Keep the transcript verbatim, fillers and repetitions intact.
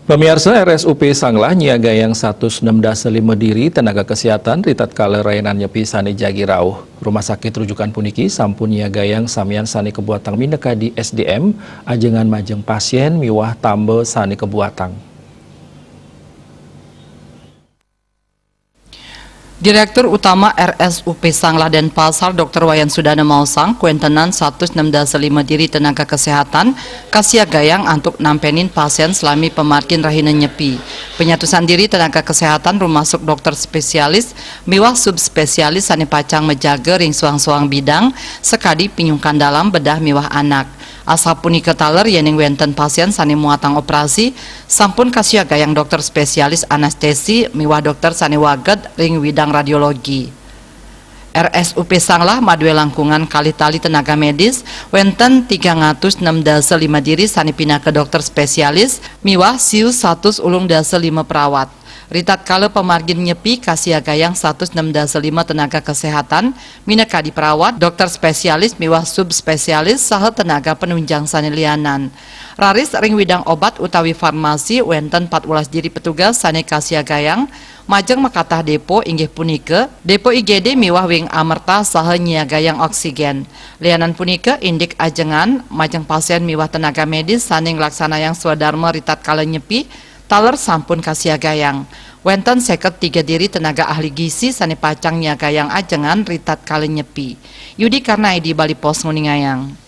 Pamiarsa, R S U P Sanglah nyiagayang satus enam dasa lima diri tenaga kesehatan ritatkala rahinan nyepi sane jagi rauh. Rumah sakit rujukan puniki sampun nyiagayang samian sane kabuatang minakadi S D M, ajengan majeng pasien miwah tamba sane kabuatang. Direktur Utama R S U P Sanglah Denpasar, Dokter Wayan Sudana maosang, kuentenan satus enam dasa lima diri tenaga kesehatan kasiagayang antuk nampenin pasien salami pamargin rahina nyepi. Panyatusan diri tenaga kesehatan rumasuk dokter spesialis miwah subspesialis sane pacang majaga ring soang-soang bidang, sakadi pinyungkan dalam, bedah miwah anak. Asapunika taler yening wenten pasien sane muatang operasi, sampun kasiagayang dokter spesialis anestesi miwah dokter sane waged ring widang radiologi. R S U P Sanglah madue langkungan kalih tali tenaga medis, wenten tigang atus enam dasa lima diri sane pinaka dokter spesialis miwah siu satus ulung dasa lima perawat. Ritatkala pamargin nyepi kasiagayang satus enam dasa lima tenaga kesehatan, minakadi perawat, dokter spesialis miwah subspesialis saha tenaga penunjang sane lianan. Raris ring widang obat utawi farmasi wenten patwelas diri petugas sane kasiagayang, majeng makatah depo, inggih punika, depo I G D miwah wing amerta saha nyiagayang oksigen. Lianan punika indik ajengan, majeng pasien miwah tenaga medis sane nglaksanayang swadarma ritatkala nyepi, taler sampun kasiagayang. Wenten seket tiga diri tenaga ahli gizi sane pacang nyiagayang ajengan ritatkala nyepi. Yudi Karnaidi, Bali Post, nguningayang.